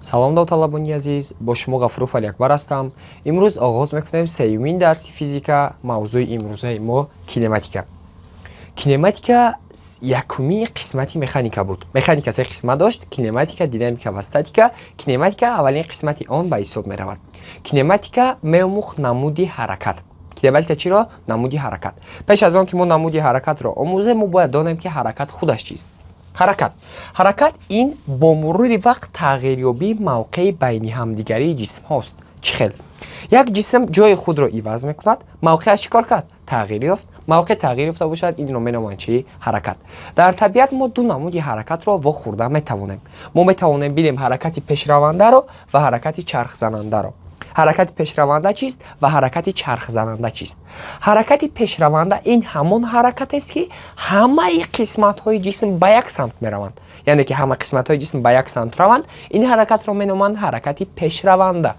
Салом, довталабони азиз, бо шумо Ғафуров Алиакбар ҳастам. Имрӯз оғоз мекунем сеюмин дарси физика. Мавзӯи имрӯзаи мо кинематика. Кинематика якумин қисмати механика буд. Механика се қисмат дошт: кинематика, динамика ва статика. Кинематика аввалин қисмати он ба ҳисоб меравад. Кинематика меомӯхт намуди ҳаракат. Кинематика чиро? Намуди ҳаракат. Пеш аз он ки мо намуди ҳаракатро омӯзем, мо бояд донем, ки ҳаракат худаш чист. Ҳаракат ин бо мурури вақт тағйирёбии мавқеи байни ҳамдигарии ҷисмҳост. Чӣ хел? Як ҷисм ҷои худро иваз мекунад, мавқеаш чӣ кор кард? Тағйир ёфт. Мавқеъ тағйир ёфта бошад, инро меноманд чӣ? Ҳаракат. Дар табиат мо ду намуди ҳаракатро вохӯрда метавонем. Мо метавонем бинем ҳаракати пешравандаро ва ҳаракати чархзанандаро. Ҳаракати пешраванда чист ва ҳаракати чархзананда чист? Ҳаракати пешраванда ин ҳамон ҳаракатест, ки ҳамаи қисматҳои ҷисм ба як самт мераванд, яъне ки ҳама қисматҳои ҷисм ба як самт раванд, ин ҳаракатро меноманд ҳаракати пешраванда.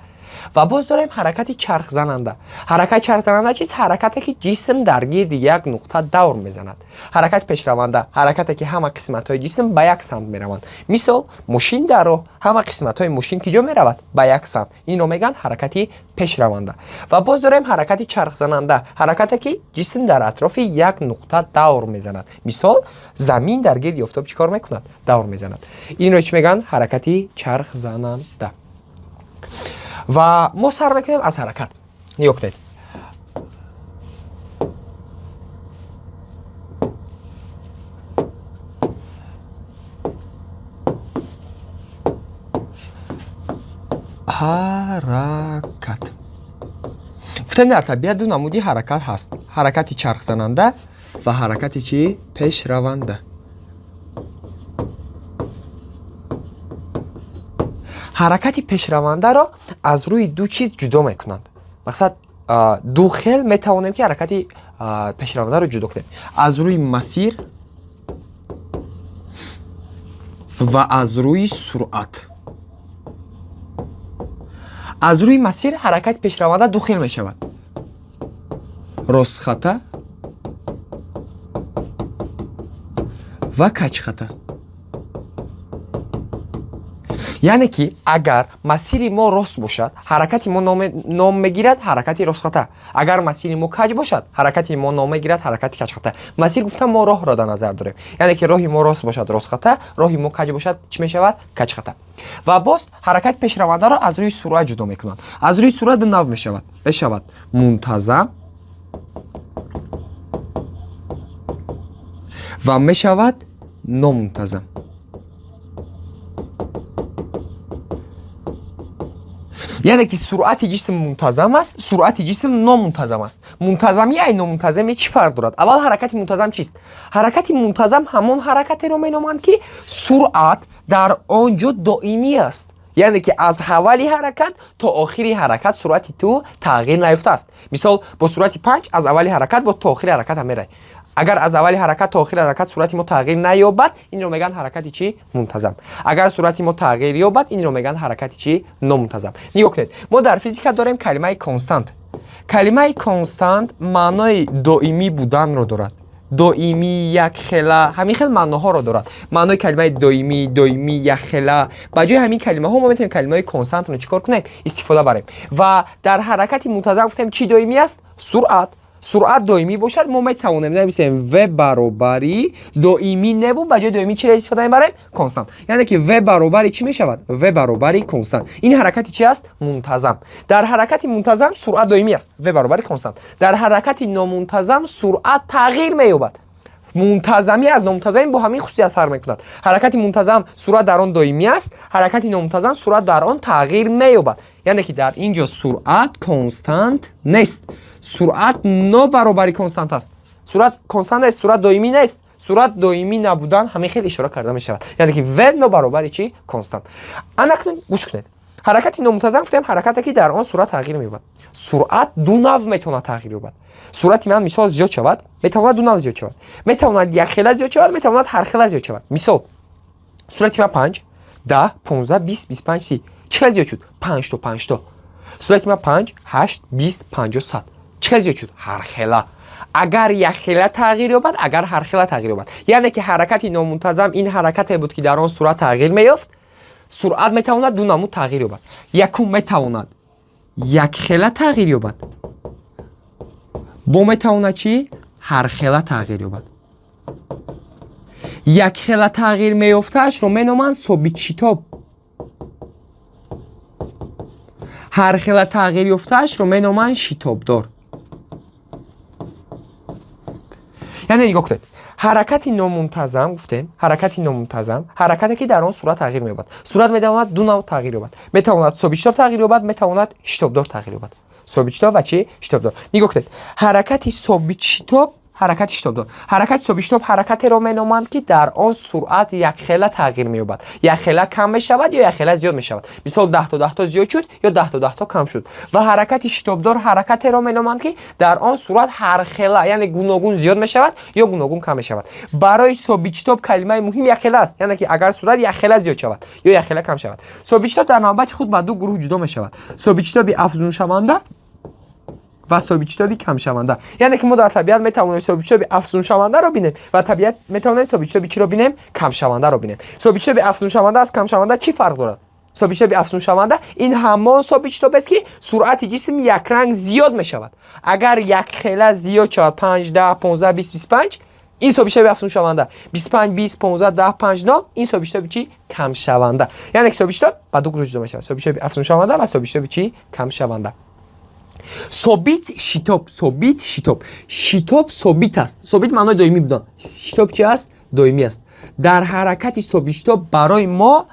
Ва боз дорем ҳаракати чархзананда. Ҳаракати чархзананда чист? Ҳаракате, ки ҷисм дар гирди як нуқта давр мезанад. Ҳаракати пешраванда ҳаракате, ки ҳама қисматҳои ҷисм ба як самт мераванд. Мисол, мошин дар роҳ, ҳама қисматҳои мошин ки ҷо меравад? Ба як самт. Инро мегӯянд ҳаракати пешраванда. Ва боз дорем ҳаракати чархзананда, ҳаракате, ки ҷисм дар атрофи як нуқта давр мезанад. Мисол, замин дар гирди офтоб чӣ кор мекунад? Давр мезанад. Инро чӣ мегӯянд? Ҳаракати чархзананда. Ва мо сар мекунем аз ҳаракат. Нигоҳ кунед. Ҳаракат гуфтем, дар табиат ду намуди ҳаракат ҳаст: ҳаракати чархзананда ва ҳаракати чӣ? Пешраванда. Ҳаракати пешравандаро аз рӯи ду чиз ҷудо мекунанд. Мақсад, ду хел метавонем, ки ҳаракати пешравандаро ҷудо кунем: аз рӯи масир ва аз рӯи суръат. Аз рӯи масир ҳаракати пешраванда ду хел мешавад: ростхата ва каҷхата. Яъне ки агар масири мо рост бошад, ҳаракати мо ном мегирад ҳаракати ростхата. Агар масири мо каҷ бошад, ҳаракати мо ном мегирад ҳаракати каҷхата. Масир гуфта мо роҳро дар назар дорем, яъне ки роҳи мо рост бошад, ростхата, роҳи мо каҷ бошад, чӣ мешавад? Каҷхата. Ва боз ҳаракати пешравандаро аз рӯи суръат ҷудо мекунанд. Аз рӯи суръат ду нав мешавад: мешавад мунтазам ва мешавад номунтазам. Яъне ки суръати ҷисм мунтазам аст, суръати ҷисм номунтазам аст. Мунтазамӣ ай номунтазаме чӣ фарқ дорад? Аввал, ҳаракати мунтазам чист? Ҳаракати мунтазам ҳамон ҳаракатеро меноманд, ки суръат дар он ҷо доимӣ аст, яъне ки аз аввали ҳаракат то охири ҳаракат суръати ту тағйир наёфтааст. Мисол, бо суръати 5 аз аввали ҳаракат бо то охири ҳаракат ҳам меравӣ. Агар аз аввали ҳаракат то охири ҳаракат суръати мо тағйир наёбад, инро мегӯянд ҳаракати чӣ? Мунтазам. Агар суръати мо тағйир ёбад, инро мегӯянд ҳаракати чӣ? Номунтазам. Нигоҳ кунед, мо дар физика дорем калимаи констант. Калимаи констант маънои доимӣ буданро дорад, доимӣ, якхела, ҳамин хел маъноҳоро дорад. Маънои калимаи доимӣ, доимӣ, якхела. Ба ҷои ҳамин калимаҳо мо метавонем калимаи константро чӣ кор кунем? Истифода барем. Ва дар ҳаракати мунтазам гуфтем, чӣ доимӣ аст? Суръат. Суръат доимӣ бошад, мо метавонем нависем в баробари доимӣ неву ба ҷои доимӣ чиро истифода мебарем? Констант. Яъне ки в баробари чӣ мешавад? В баробари констант. Ин ҳаракати чи аст? Мунтазам. Дар ҳаракати мунтазам суръат доимӣ аст, в баробари констант. Дар ҳаракати номунтазам суръат тағйир меёбад. Мунтазамӣ аз номунтазамӣ бо ҳамин хусусият фарқ мекунад: ҳаракати мунтазам суръат дар он доимӣ аст, ҳаракати номунтазам суръат дар он тағйир меёбад. Яъне ки дар ин ҷо суръат констант нест, суръат нобаробари констант аст. Суръат констант нест, суръат доимӣ нест. Суръат доимӣ набудан ҳамин хел ишора карда мешавад, яъне ки в нобаробари чӣ? Констант. Анакнун гӯш кунед. Ҳаракати номунтазам гуфтем ҳаракате, ки дар он суръат тағйир меёбад. Суръат ду нав метавонад тағйир ёбад. Суръати ман, мисол, зиёд шавад, метавонад ду нав зиёд шавад: метавонад якхела зиёд шавад, метавонад ҳархела зиёд шавад. Мисол, суръати ман 5, 10, 15, 20, 25, 30 чӣ хел зиёд шуд? Панҷто, панҷто. Суръати ман 5, 8, 20, 50, 100 чӣ хел зиёд шуд? Ҳархела. Агар якхела тағйир ёбад, агар ҳархела тағйир ёбад. Яъне ки ҳаракати номунтазам ин ҳаракате буд, ки дар он суръат тағйир меёфт. Суръат метавонад ду намуд тағйир ёбад. Якум, метавонад якхела тағйир ёбад, бо метавонад чӣ? Ҳархела тағйир ёбад. Якхела тағйир меёфтаашро меноманд собитшитоб, ҳархела тағйир ёфтаашро меноманд шитобдор. Яъне нигоҳ кунед, ҳаракати номунтазам гуфтем, ҳаракати номунтазам ҳаракате, ки дар он суръат тағйир меёбад. Суръат метавонад ду навъ тағйир ёбад: метавонад собитшитоб тағйир ёбад, метавонад шитобдор тағйир ёбад. Собитшитоб ва чӣ? Шитобдор. Нигоҳ кунед, ҳаракати собитшитоб, ҳаракати шитобдор. Ҳаракати собитшитоб ҳаракатеро меноманд, ки дар он суръат якхела тағйир меёбад, якхела кам мешавад ё якхела зиёд мешавад. Мисол, 10 то 10 то зиёд шуд ё 10 то 10 то кам шуд. Ва ҳаракати шитобдор ҳаракатеро меноманд, ки дар он суръат ҳархела, яъне гуногун зиёд мешавад ё гуногун кам мешавад. Барои собитшитоб калимаи муҳим якхела аст, яъне ки агар суръат якхела зиёд шавад ё якхела кам шавад. Собитшитоб дар навбати худ ба ду гурӯҳ ҷудо мешавад: собитшитоби афзуншаванда ва собитшитоби камшаванда. Яъне ки мо дар табиат метавонем собитшитоби афзуншавандаро бинем ва табиат метавонем собитшитоби чиро бинем? Камшавандаро бинем. Собитшитоби афзуншаванда аз камшаванда чӣ фарқ дорад? Собитшитоби афзуншаванда ин ҳамон собитшитоб аст, ки суръати ҷисм якранг зиёд мешавад. Агар якхела зиёд шавад, 5, 10, 15, 20, 25, ин собитшитоби афзуншаванда. 25, 20, 15, 10, 5, 0, ин собитшитоби чӣ? Камшаванда. Яъне ки собитшитоб ба ду гурӯҳ ҷудо мешавад: собитшитоби афзуншаванда ва собитшитоби чӣ? Камшаванда. Собит шитоб. Собит шитоб, шитоб собит аст. Собит маънои доимӣ будан. Шитоб чи аст? Доимӣ аст. Дар ҳаракати собитшитоб барои мо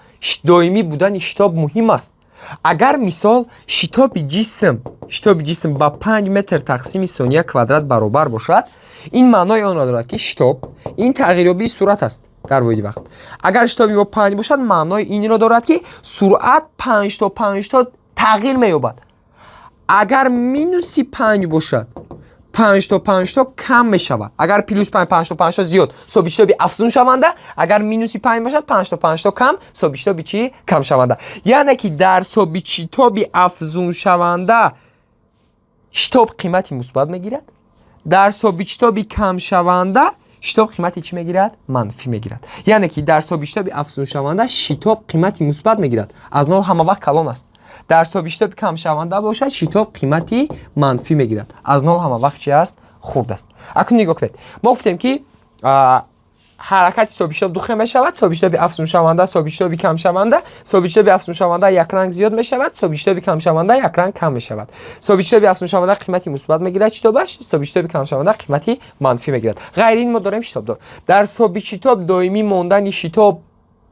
доимӣ будани шитоб муҳим аст. Агар, мисол, шитоби ҷисм ба 5 метр тақсими сония квадрат баробар бошад, ин маънои онро дорад, ки шитоб ин тағйирёбии суръат аст дар воҳиди вақт. Агар шитоби мо 5 бошад, маънои инро дорад, ки суръат панҷто панҷто тағйир меёбад. Агар минуси 5 бошад, панҷто панҷто кам мешавад. Агар плюс 5, панҷто панҷто зиёд, собитшитоби афзуншаванда. Агар минуси 5 бошад, панҷто панҷто кам, собитшитоби чӣ? Камшаванда. Яъне ки дар собитшитоби афзуншаванда шитоб қимати мусбат мегирад, дар собитшитоби камшаванда шитоб қимати чӣ мегирад? Манфӣ мегирад. Яъне ки дар собитшитоби афзуншаванда шитоб қимати мусбат мегирад, аз нол ҳама вақт калон аст. Дар собитшитоби камшаванда бошад, шитоб қимати манфӣ мегирад, аз нол ҳама вақт чи аст? Хурд аст. Акнун нигоҳ кунед, мо гуфтем, ки ҳаракати собитшитоб ду хел мешавад: собитшитоби афзуншаванда, собитшитоби камшаванда. Собитшитоби афзуншаванда якранг зиёд мешавад, собитшитоби камшаванда якранг кам мешавад. Собитшитоби афзуншаванда қимати мусбат мегирад шитобаш, собитшитоби камшаванда қимати манфӣ мегирад. Ғайри ин мо дорем шитобдор. Дар собитшитоб доимӣ мондани шитоб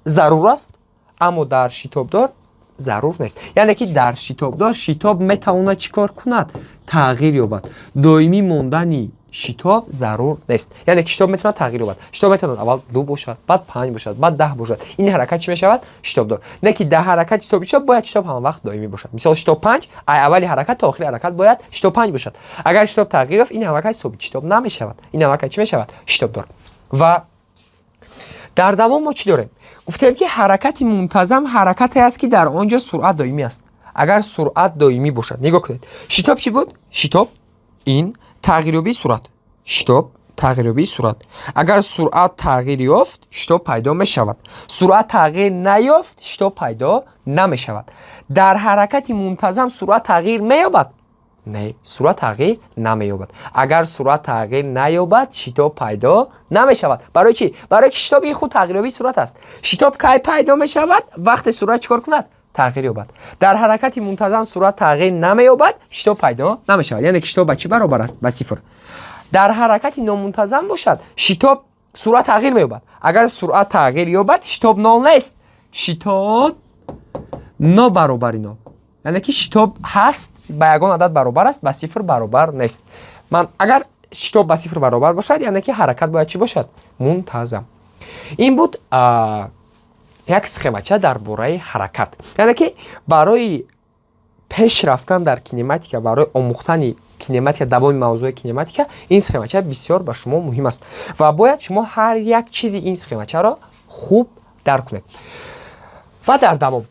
зарур аст, аммо дар шитобдор зарур нест. Яъне ки дар шитобдор шитоб метавонад чӣ кор кунад? Тағйир ёбад. Доимӣ мондани шитоб зарур нест, яъне ки шитоб метавонад тағйир ёбад. Шитоб метавонад аввал 2 бошад, баъд 5 бошад, баъд 10 бошад. Ин ҳаракат чӣ мешавад? Шитобдор. Не ки дар ҳаракати собитшитоб бояд шитоб ҳамавақт доимӣ бошад. Мисол, шитоб 5, ай аввали ҳаракат то охири ҳаракат бояд шитоб 5 бошад. Агар шитоб тағйир ёфт, ин ҳаракат собитшитоб намешавад, ин ҳаракат чӣ мешавад? Шитобдор. Ва дар давом мо чӣ дорем? Гуфтем, ки ҳаракати мунтазам ҳаракате аст, ки дар он ҷо суръат доимӣ аст. Агар суръат доимӣ бошад, нигоҳ кунед, шитоб чӣ буд? Шитоб ин тағйирёбии суръат. Шитоб тағйирёбии суръат. Агар суръат тағйир ёфт, шитоб пайдо мешавад. Суръат тағйир наёфт, шитоб пайдо намешавад. Дар ҳаракати мунтазам суръат тағйир меёбад? Не, суръат тағйир намеёбад. Агар суръат тағйир наёбад, шитоб пайдо намешавад. Барои чӣ? Барои ки шитоб ин худ тағйирёбии суръат аст. Шитоб кай пайдо мешавад? Вақте суръат чӣ кор кунад? Тағйир ёбад. Дар ҳаракати мунтазам суръат тағйир намеёбад, шитоб пайдо намешавад, яъне ки шитоб ба чӣ баробар аст? Ба сифр. Дар ҳаракати номунтазам бошад, шитоб, суръат тағйир меёбад. Агар суръат тағйир ёбад, шитоб нол нест, шитоб нобаробари нол, яъне ки шитоб ҳаст, ба ягон адад баробар аст, ба сифр баробар нест. Ман агар шитоб ба сифр баробар бошад, яъне ки ҳаракат бояд чӣ бошад? Мунтазам. Ин буд як схемача дар бораи ҳаракат. Яъне ки барои пеш рафтан дар кинематика, барои омӯхтани кинематика, давоми мавзӯи кинематика ин схемача бисёр ба шумо муҳим аст ва бояд шумо ҳар як чизи ин схемачаро хуб дарк кунед. Ва дар давом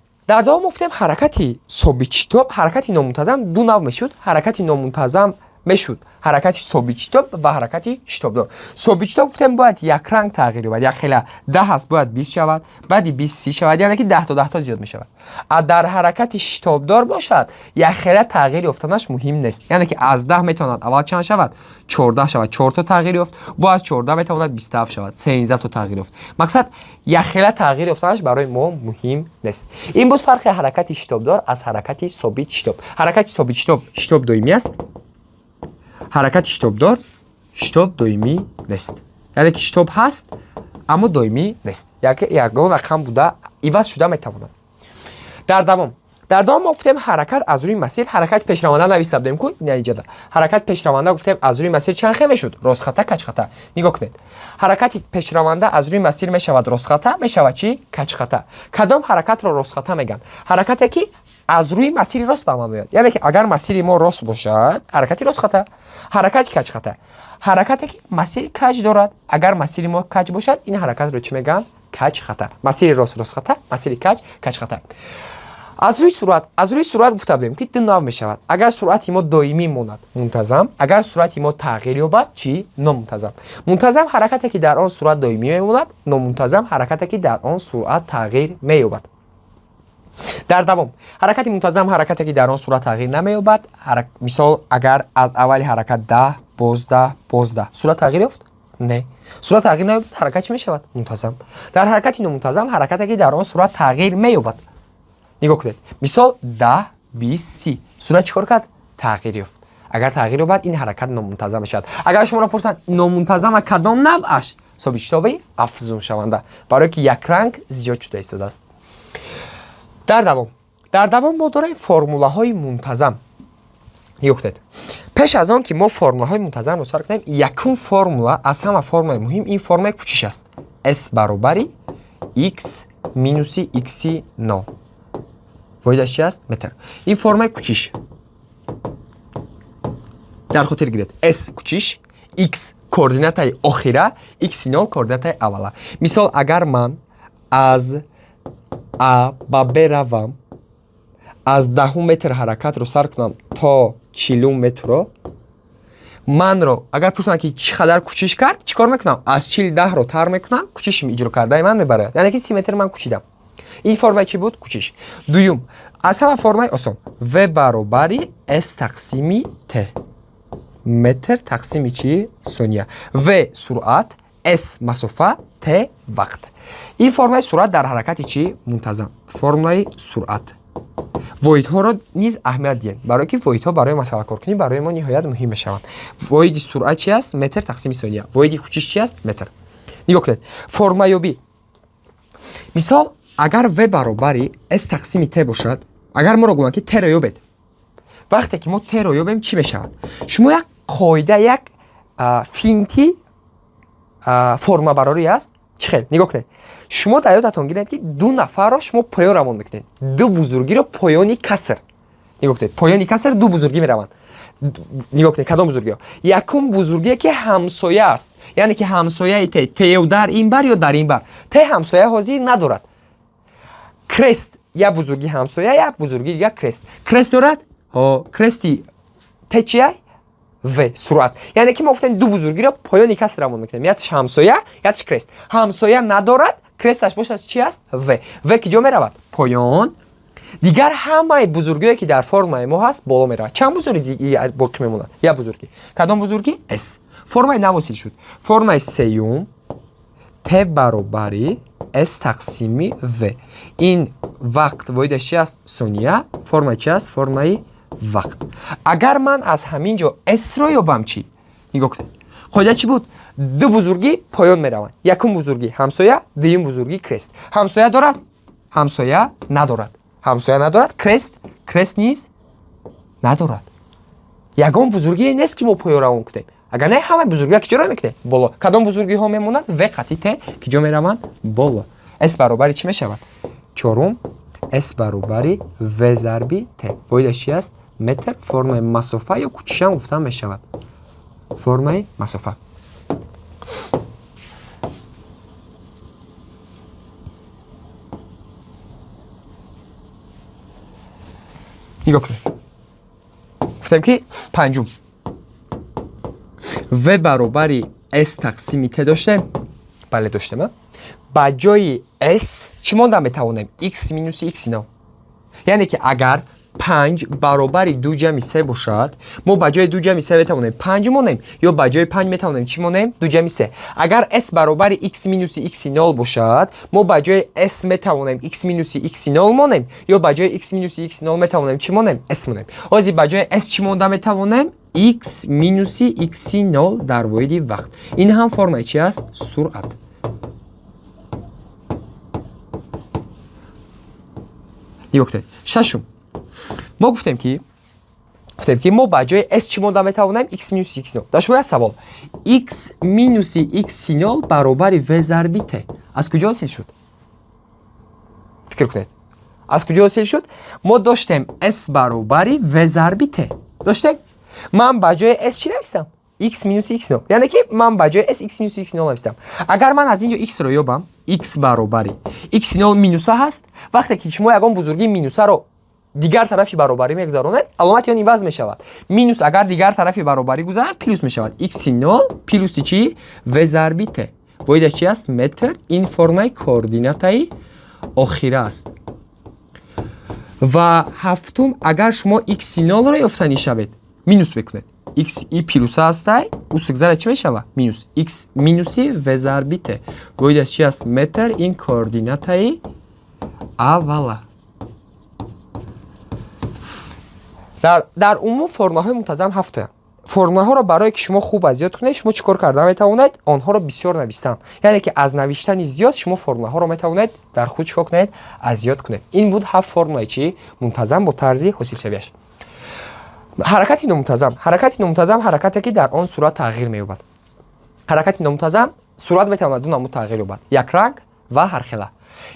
гуфтем, ҳаракати собитшитоб, ҳаракати номунтазам ду нав мешуд. Ҳаракати номунтазам Мешуд ҳаракати собитшитоб ва ҳаракати шитобдор. Собитшитоб гуфтем бояд якранг тағйир ёбад, як хела 10 аст бояд 20 шавад, баъди 20 30 шавад, яъне ки 10 то 10 то зиёд мешавад. А дар ҳаракати шитобдор бошад, як хела тағйир ёфтанаш муҳим нест. Яъне ки аз 10 метавонад аввал чанд шавад? 14 шавад, 4 то тағйир ёфт, бо аз 14 метавонад 27 шавад, 13 то тағйир ёфт. Мақсад як хела тағйир ёфтанаш барои мо муҳим нест. Ин буд фарқи ҳаракати шитобдор аз ҳаракати собитшитоб. Ҳаракати собитшитоб шитоб доимӣ аст. Ҳаракати шитобдор шитоб доимӣ нест. Яъне ки шитоб ҳаст, аммо доимӣ нест. Ягон рақам буда иваз шуда метавонад. Дар давом мо гуфтем ҳаракат аз рӯи масир, ҳаракати пешраванда нависта будем ку инҷода. Ҳаракати пешраванда гуфтем аз рӯи масир чанд хел мешуд? Ростхата, каҷхата. Нигоҳ кунед. Ҳаракати пешраванда аз рӯи масир мешавад ростхата, мешавад чӣ? Каҷхата. Кадом ҳаракатро ростхата мегӯянд? Ҳаракате ки аз рӯи масири рост ба амал меояд. Яъне ки агар масири мо рост бошад, ҳаракати ростхата. Ҳаракати каҷхата. Ҳаракате ки масири каҷ дорад. Агар масири мо каҷ бошад, ин ҳаракатро чӣ мегӯянд? Каҷхата. Масири рост ростхата, масири каҷ каҷхата. Аз рӯи суръат гуфта будем ки ду нав мешавад. Агар суръати мо доимӣ монад, мунтазам, агар суръати мо тағйир ёбад, чӣ? Номунтазам. Мунтазам ҳаракате ки дар он суръат доимӣ мемонад, номунтазам ҳаракате ки дар он суръат тағйир меёбад. Дар давом ҳаракати мунтазам ҳаракате ки дар он суръат тағйир намеёбад. Мисол агар аз аввали ҳаракат 10, боз 10, боз 10 суръат тағйир ёфт? Не. Суръат тағйир наёбад, ҳаракат чӣ мешавад? Мунтазам. Дар ҳаракати номунтазам ҳаракате ки дар он суръат тағйир меёбад. Нигоҳ кунед. Мисол 10, 20, 30. Суръат чӣ кор кард? Тағйир ёфт. Агар тағйир ёбад, ин ҳаракат номунтазам мешавад. Агар шуморо пурсанд номунтазама кадом навъаш? Собитшитоби афзуншаванда. Барое ки якранг зиёд шуда истодааст. Дар давом мо дорем формулаҳои мунтазам. Нигоҳ кунед. Пеш аз он ки мо формулаҳои мунтазамро сар кунем, якум формула аз ҳама формулаи муҳим ин формулаи кӯчиш аст. S баробари x минуси x 0. Воҳидаш чи аст? Метр. Ин формаи кӯчиш. Дар хотир гиред. S кӯчиш, x координатаи охира, x 0 координатаи аввала. Мисол агар ман аз А ба Б равам, аз 10 метр ҳаракатро сар кунам то 40 метрро, манро агар пурсанд ки чӣ қадар кӯчиш кард, чӣ кор мекунам? Аз 40 10-ро тар мекунам, кӯчиши иҷро кардаи ман мебарояд. Яъне ки 30 метр ман кӯчидам. Ин формаи чӣ буд? Кӯчиш. Дуюм, аз ҳама формаи осон. V баробари S тақсими T. Метр тақсими чӣ? Сония. V суръат, S масофа, T вақт. Ин формаи суръат дар ҳаракати чӣ? Мунтазам. Формулаи суръат. Воҳидҳоро низ аҳамият диҳем, барое ки воҳидҳо барои масъалакоркунӣ барои мо ниҳоят муҳим мешаванд. Воҳиди суръат чи аст? Метр тақсими сония. Воҳиди кӯчиш чи аст? Метр. Нигоҳ кунед. Формаёбӣ. Мисол, агар V баробари S тақсими T бошад, агар моро гӯянд ки T-ро ёбед, вақте ки мо T-ро ёбем, чӣ мешавад? Шумо як қоида, як финти формабарорӣ аст. Чӣ хел? Нигоҳ кунед. Шумо дар ёдатон гиред ки ду нафарро шумо поён равон мекунед. Ду бузургиро поёни каср. Нигоҳ кунед. Поёни каср ду бузургӣ мераванд. Нигоҳ кунед, кадом бузургиҳо? Якум бузургие ки ҳамсоя аст. Яъне ки ҳамсояи Т, Т ё дар ин бар ё дар ин бар. Т ҳамсоя ҳозир надорад. Крест як бузурги ҳамсоя, як бузурги дигар крест. Крест дорад? Ҳо, крести Т чия? В суръат. Яъне ки мо гуфтем ду бузургиро поёни каср равон мекунем. Якш ҳамсоя, якш крест. Ҳамсоя надорад, кресташ бошад чи аст? В. В ки ҷо меравад? Поён. Дигар ҳамаи бузургиҳое ки дар формаи мо ҳаст боло меравад. Чанд бузурги боқӣ мемонад? Як бузургӣ. Кадом бузургӣ? S. Формаи нав ҳосил шуд. Формаи сеюм T баробари S тақсими V. Ин вақт воҳидаш чи аст? Сония. Формаи чи аст? Формаи вақт. Агар ман аз ҳамин ҷо S-ро ёбам чӣ? Нигоҳ кунед. Қоида чӣ буд? Ду бузургӣ поён мераванд. Якум бузургӣ ҳамсоя, дуюм бузургӣ крест. Ҳамсоя дорад? Ҳамсоя надорад. Ҳамсоя надорад, крест, крест низ надорад. Ягон бузургие нест ки мо поён равон кунем. Агар не, ҳамаи бузургиҳо ки ҷо ро мекунем? Боло. Кадом бузургиҳо мемонад? В қатъи Т ки ҷо мераванд? Боло. S баробари чӣ мешавад? Чорум S баробари V зарби T. Воҳидаш чи аст? Метр. Формаи масофа ё кӯчишам гуфта мешавад. Формаи масофа. Нигоҳ кунед. Гуфтем ки панҷум. В баробари S тақсими T доштем? Бале, доштем. А? Ба ҷои S чӣ монда метавонем? X минуси x нол. Яъне ки агар панҷ баробари ду ҷамъи се бошад, мо ба ҷои ду ҷамъи се метавонем панҷ монем ё ба ҷои панҷ метавонем чӣ монем? Ду ҷамъи се. Агар s баробари x минуси x нол бошад, мо ба ҷои s метавонем x минуси x нол монем ё ба ҷои x минуси x нол метавонем чӣ монем? S монем. Ҳозир ба ҷои s чӣ монда метавонем? X минуси x нол дар воҳиди вақт. Ин ҳам формаи чи аст? Суръат. Нигоҳ кунед. Шашум, мо гуфтем, ки мо ба ҷои s чӣ монда метавонем? X минуси x нол. Дар шумо як савол: x минуси x нол баробари v зарби t аз куҷо ҳосил шуд? Фикр кунед, аз куҷо ҳосил шуд? Мо доштем s баробари v зарби t доштем. Ман ба ҷои s чӣ навистам? X минуси x нол. Яъне ки ман ба ҷои s x минуси x нол навистам. Агар ман аз ин ҷо x-ро ёбам, x баробари x нол минуса ҳаст. Вақте ки шумо ягон бузургии минусаро дигар тарафи баробарӣ мегузаронед, аломати он иваз мешавад. Минус агар дигар тарафи баробарӣ гузарад, плюс мешавад. X нол плюси чӣ? V зарби t. Воҳидаш чи аст? Метр. Ин формаи координатаи охира аст. Ва ҳафтум, агар шумо x нолро ёфтанӣ шавед, минус мекунед. X и плюса ҳастай, ӯ чӣ мешавад? Минус. X минуси v зарби t, воҳидаш чи аст? Метр. Ин координатаи аввала. Дар умум формулаҳои мунтазам ҳафтоянд. Формулаҳоро барое ки шумо хуб аз ёд кунед, шумо чӣ кор карда метавонед? Онҳоро бисёр навистан. Яъне ки аз навиштани зиёд шумо формулаҳоро метавонед дар худ чӣ кор кунед? Аз ёд кунед. Ин буд ҳафт формулаи чӣ? Мунтазам бо тарзи ҳосилшавиаш. Ҳаракати номунтазам. Ҳаракати номунтазам — ҳаракате, ки дар он суръат тағйир меёбад. Ҳаракати номунтазам суръат метавонад ду намуд тағйир ёбад: якранг ва ҳархела.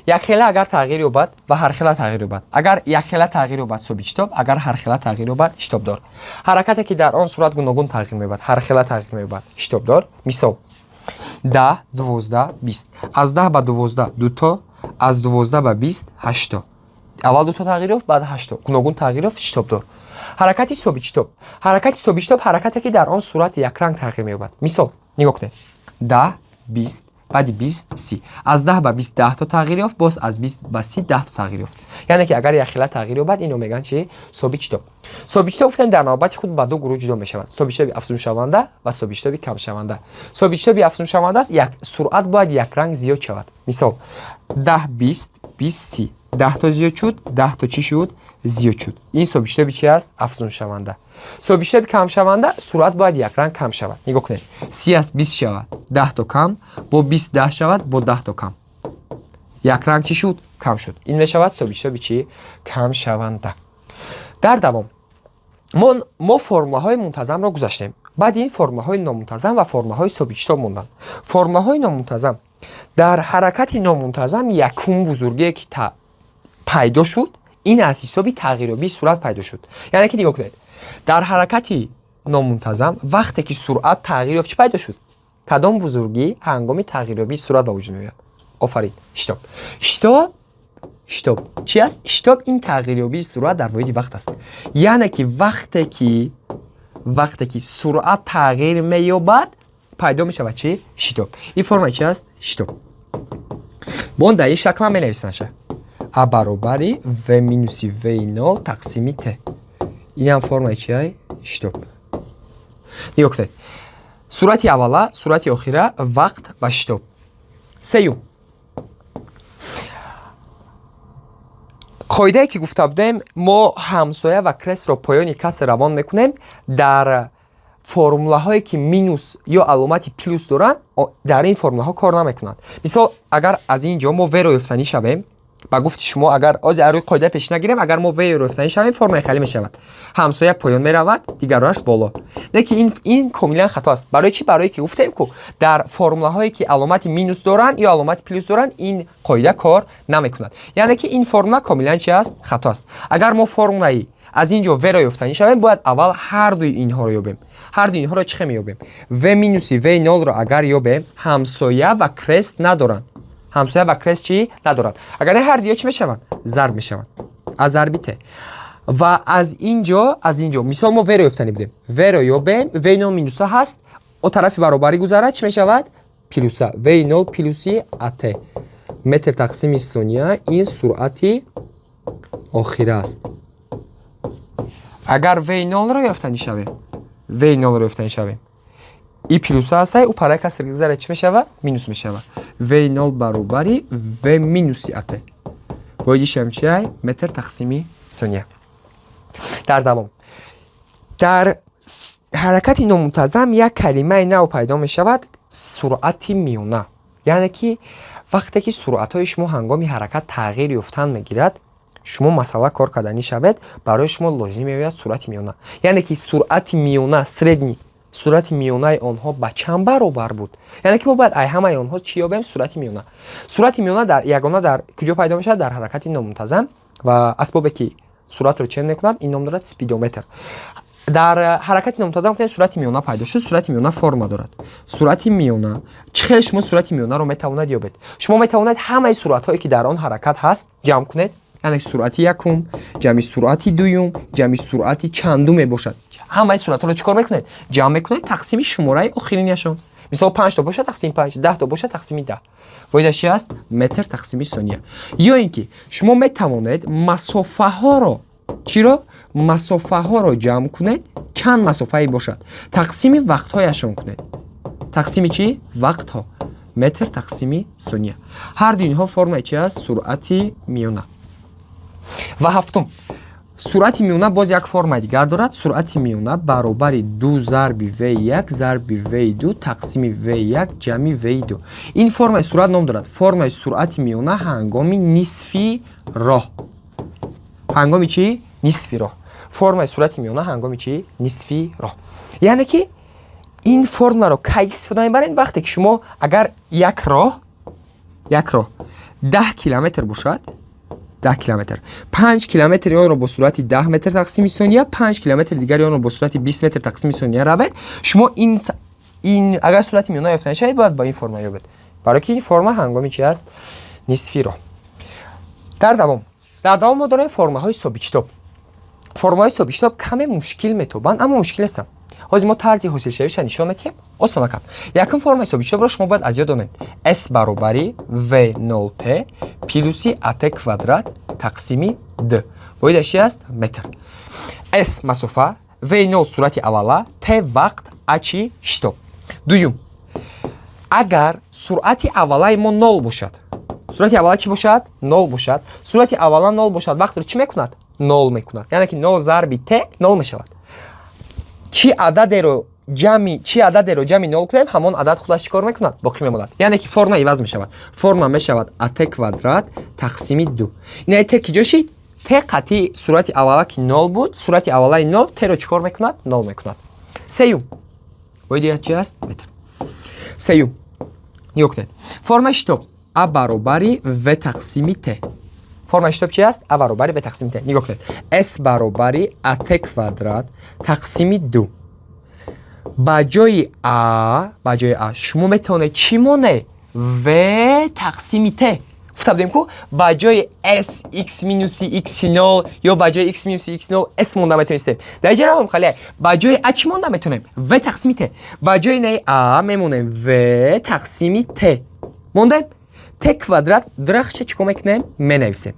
Якхела агар тағйир ёбад ва ҳархела тағйир ёбад. Агар якхела тағйир ёбад, собитшитоб, агар ҳархела тағйир ёбад, шитобдор. Ҳаракате, ки дар он суръат гуногун тағйир меёбад, ҳархела тағйир меёбад, шитобдор. Мисол: 10, 12, 20. Аз 10 ба 12 дуто, аз 12 ба 20 ҳашто. Аввал дуто тағйир ёфт, баъд ҳашто. Гуногун тағйир ёфт, шитобдор. Ҳаракати собитшитоб. Ҳаракати собитшитоб — ҳаракате, ки дар он суръат якранг тағйир меёбад. Мисол, нигоҳ кунед: 10, 20, баъди 20, 30. Аз 10 ба 20 10 то тағйир ёфт, боз аз 20 ба 30 10 то тағйир ёфт. Яъне ки агар якхела тағйир ёбад, инро мегӯянд чи? Собитшитоб. Собитшитоб, гуфтем, дар навбати худ ба ду гурӯҳ ҷудо мешавад: собитшитоби афзуншаванда ва собитшитоби камшаванда. Собитшитоби афзуншаванда аст, як суръат бояд якранг зиёд шавад. Мисол: 10, 20, 20, 30. 10 то зиёд шуд, 10 то чӣ шуд? Зиёд шуд. Ин собитшитоби чи аст? Афзуншаванда. Собитшитоби камшаванда: суръат бояд якранг кам шавад. Нигоҳ кунед: 30 аст, 20 шавад, 10 то кам, бо 20 10 шавад, бо 10 то кам. Якранг чӣ шуд? Кам шуд. Ин мешавад собитшитоби чӣ? Камшаванда. Дар давом мо формулаҳои мунтазамро гузаштем. Баъди ин формулаҳои номунтазам ва формулаҳои собитшитоб монданд. Формулаҳои номунтазам. Дар ҳаракати номунтазам якум бузургие, ки пайдо шуд, ин аз ҳисоби тағйирёбии суръат пайдо шуд. Яъне ки нигоҳ кунед, дар ҳаракати номунтазам вақте ки суръат тағйир ёфт, чӣ пайдо шуд? Кадом бузургӣ ҳангоми тағйирёбии суръат ба вуҷуд меояд? Офарин, шитоб. Шитоб чи аст? Шитоб — ин тағйирёбии суръат дар воҳиди вақт аст. Яъне ки вақте ки суръат тағйир меёбад, пайдо мешавад чӣ? Шитоб. Ин формаи чи аст? Шитоб. Бо дар ин шакл ҳам менависанша: а баробари в минуси в нол тақсими т. Ин ҳам формаи чи? Шитоб. Нигоҳ кунед: суръати аввала, суръати охира, вақт ва шитоб. Сеюм, қоидае, ки гуфта будем, мо ҳамсоя ва крестро поёни каср равон мекунем. Дар формулаҳое, ки минус ё аломати плюс доранд, дар ин формулаҳо кор намекунанд. Мисол, агар аз ин ҷо мо в-ро ёфтанӣ шавем, ба гуфти шумо, агар ози рӯи қоида пеш нагирем, агар мо в-ро ёфтанӣ шавем, формулаи халӣ мешавад: ҳамсоя поён меравад, дигароаш боло. Лекин ин комилан хато аст. Барои чӣ? Барое ки гуфтем ку, дар формулаҳое, ки аломати минус доранд ё аломати плюс доранд, ин қоида кор намекунад. Яъне ки ин формула комилан чи аст? Хато аст. Агар мо формулаи аз ин ҷо в-ро ёфтанӣ шавем, бояд аввал ҳардуи инҳоро ёбем. Ҳарду инҳоро чӣ хел меёбем? В минуси в нолро агар ёбем, ҳамсоя ва крест надоранд. Ҳамсоя ва крест чӣ? Надоранд. Агар не, ҳар дуё чӣ мешаванд? Зарб мешаванд. А зарби т. Ва аз ин ҷо, мисол, мо в-ро ёфтанӣ будем, в-ро ёбем, в нол минуса ҳаст. О тарафи баробарӣ гузарад, чӣ мешавад? Плюса. V нол плюси ат метр тақсими сония, ин суръати охира аст. Агар v нолро ёфтанӣ шавем, v нолро ёфтанӣ шавем, и плюса ҳастай, ӯ параи каср гузарад, чӣ мешавад? Минус мешавад. V нол баробари v минуси ат, воҳидишам чиай? Метр тақсими сония. Дар давом, дар ҳаракати номунтазам як калимаи нав пайдо мешавад: суръати миёна. Яъне ки вақте ки суръатҳои шумо ҳангоми ҳаракат тағйир ёфтан мегирад, шумо масъала кор карданӣ шавед, барои шумо лозим меояд суръати миёна. Яъне ки суръати миёна, средний, суръати миёнаи онҳо ба чанд баробар буд? Яъне ки мо бояд ай ҳамаи онҳо чӣ ёбем? Суръати миёна. Суръати миёна дар ягона дар куҷо пайдо мешавад? Дар ҳаракати номунтазам. Ва асбобе ки суръатро чен мекунад, ин ном дорад спидометр. Дар ҳаракати номунтазам гуфтем, суръати миёна пайдо шуд. Суръати миёна форма дорад. Суръати миёна чӣ хел? Шумо суръати миёнаро метавонед ёбед. Шумо метавонед ҳамаи суръатҳое, ки дар он ҳаракат ҳаст, ҷамъ кунед, яъне суръати якум ҷамъи суръати дуюм ҷамъи суръати чандум мебошад. Ҳамаи суръатҳоро чӣ кор мекунед? Ҷамъ мекунед, тақсими шумораи охиринашон. Мисол, панҷто бошад, тақсими панҷ, 10 то бошад, тақсими 10. Воҳидаш чи аст? Метр тақсими сония. Ё ин ки шумо метавонед масофаҳоро, чиро? Масофаҳоро ҷамъ кунед, чанд масофае бошад, тақсими вақтҳояшон кунед. Тақсими чӣ? Вақтҳо. Метр тақсими сония. Ҳар ду инҳо формаи чи аст? Суръати миёна. Ва ҳафтум, суръати миёна боз як формаи дигар дорад: суръати миёна баробари ду зарби v1 зарби v2 тақсими v1 ҷамъи v2. Ин формаи суръат ном дорад формаи суръати миёна ҳангоми нисфи роҳ. Ҳангоми чӣ? Нисфи роҳ. Формаи суръати миёна ҳангоми чӣ? Нисфи роҳ. Яъне ки ин формаро кай истифода мебаред? Вақте ки шумо агар як роҳ 10 километр бошад, 10 километр, 5 километри онро бо суръати 10 метр тақсими сония, 5 километри дигари онро бо суръати 20 метр тақсими сония равед, шумо ин агар суръати миёна ёфта нашавед, бояд ба ин форма ёбед, барои ки ин форма ҳангоми чи аст? Нисфи роҳ. Дар давом мо дорем формаҳои собитшитоб. Формаҳои собитшитоб каме мушкил метобанд, аммо мушкил нестанд. Ҳозир мо тарзи ҳосилшавиша нишон медиҳем, осона кард. Якум формаи собитшитобро шумо бояд аз ёд донед: s баробари v 0 t плюси at квадрат тақсими d. Воҳидаш чи аст? Метр. S масофа, v 0 суръати аввала, t вақт, a чи? Шитоб. Дуюм, агар суръати аввалаи мо нол бошад, суръати аввала чӣ бошад? Нол бошад. Суръати аввала нол бошад, вақтро чӣ мекунад? Нол мекунад. Яъне ки нол зарби t нол мешавад. Чӣ ададеро ҷамъи нол кунем, ҳамон адад худаш чӣ кор мекунад? Боқӣ мемонад. Яъне ки форма иваз мешавад. Форма мешавад ат квадрат тақсими ду. Ина т ки ҷо шид? Т қатъи суръати аввала, ки нол буд. Суръати аввалаи нол т-ро чӣ кор мекунад? Нол мекунад. Сеюм, воҳиди чи аст? Метр. Сеюм, нигоҳ кунед, формаи шитоб: а баробари в тақсими т. Формаи шитоб чи аст? А баробари в тақсими т. Нигоҳ кунед: с баробари ат квадрат тақсими ду. Ба ҷои а шумо метавонед чӣ моне? В тақсими т. Гуфта будем ку, ба ҷои s x минуси x нол ё ба ҷои x минуси x нол s монда метавонистем. Дар инҷа равам хале, ба ҷои а чӣ монда метавонем? В тақсими т. Ба ҷои наи а мемонем, в тақсими т мондем. Т квадрат драхча чӣ кор мекунем? Менависем.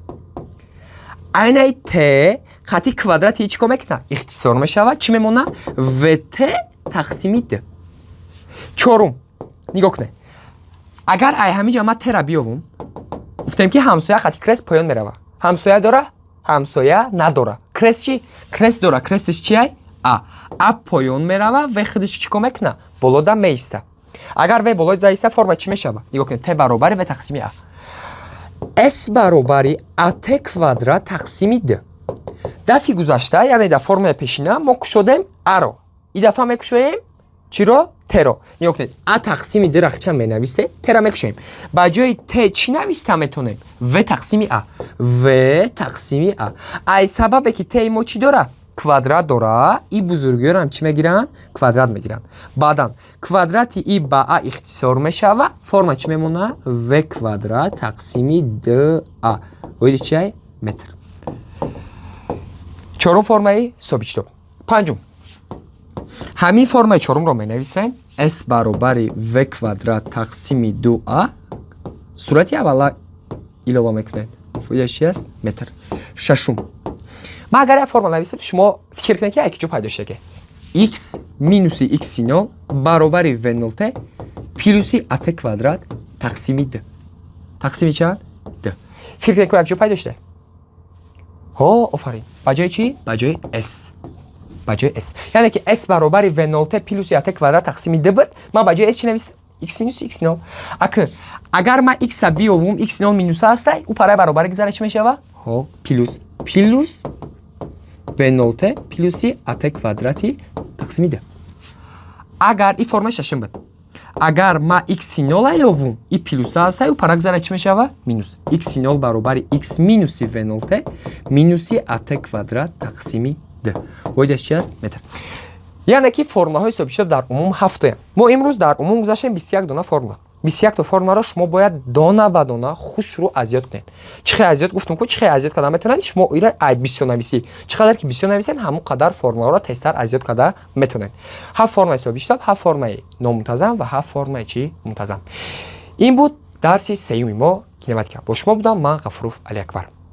Айнаи т хати квадрати чӣ кор мекунад? Ихтисор мешавад. Чӣ мемонад? Вт тақсими д. Чорум, нигоҳ кунед, агар ай ҳамин ҷо ман тера биёвум, гуфтем ки ҳамсоя хати крест поён мерава. Ҳамсоя дора, ҳамсоя надора. Крест чӣ? Крест дора. Крестиш чиай? А. А поён мерава, в худаш чӣ кор мекуна? Болода меиста. Агар в болода иста, форма чӣ мешава? Нигоҳ кунед: т баробари в тақсими а. С баробари ат квадрат тақсими д. Дафъи гузашта, яъне дар формаи пешина, мо кушодем аро, и дафъа мекушоем чиро? Теро. Нигоҳ кунед, а тақсими д рахча менависем, тера мекушоем. Ба ҷои т чӣ нависта метонем? В тақсими а. В тақсими а. Ай сабабе ки ти мо чӣ дора? Квадрат дора. И бузургиёрам чӣ мегиранд? Квадрат мегиранд. Баъдан квадрати и ба а ихтисор мешава. Форма чӣ мемонад? В квадрат тақсими д а. Воҳиди чиай? Метр. Чорум формаи собитшитоб. Панҷум. Ҳамин формаи чорумро менависем: s баробари v квадрат тақсими 2а. Суръати аввала илова мекунед. Фоидааш чи аст? Метр. Шашум. Ман агар як формула нависам, шумо фикр кунед, ки як ҷо пайдо шуда, ки x минуси x нол баробари v нол t плюси at квадрат тақсими д. Тақсими чанд? Д. Фикр кунед, ки як ҷо пайдо шуда. Ҳо, офарин. Ба ҷои чӣ? Ба ҷои s. Ба ҷои s. Яъне ки s баробари v нол t плюси at квадрат тақсими д буд, ман ба ҷои s чӣ навистам? X минус x нол. Ака, агар ман x-а биёвум, x нол минуса ҳастай, ӯ параи баробари гузара чӣ мешава? Ҳо, плюс. Плюс v нол t плюси at квадрати тақсими д. Агар ин формаи шашум буд. Агар ман x нол ёвум, и плюса ҳастай, ӯ пара гузара чӣ мешава? Минус. X нол баробари x минуси v нол t минуси at квадрат тақсими д. Воҳидаш чи аст? Метр. Яъне ки формулаҳои ҳисоби дар умум ҳафтоянд. Мо имрӯз дар умум гузаштем 21 дона формула. 21 то формуларо шумо бояд дона ба дона хушрӯ аз ёд кунед. Чӣ хел аз ёд гуфтум ку, чӣ хел аз ёд карда метавонед шумо? Ира ай бисёр нависӣ. Чӣ қадар ки бисёр нависед, ҳамон қадар формуларо тезтар аз ёд карда метавонед. Ҳафт формаи ҳисоби шитоб, ҳафт формаи номунтазам ва ҳафт формаи чӣ? Мунтазам. Ин буд дарси сеюми мо, кинематика. Бо шумо будам ман, Ғафуров Алиакбар.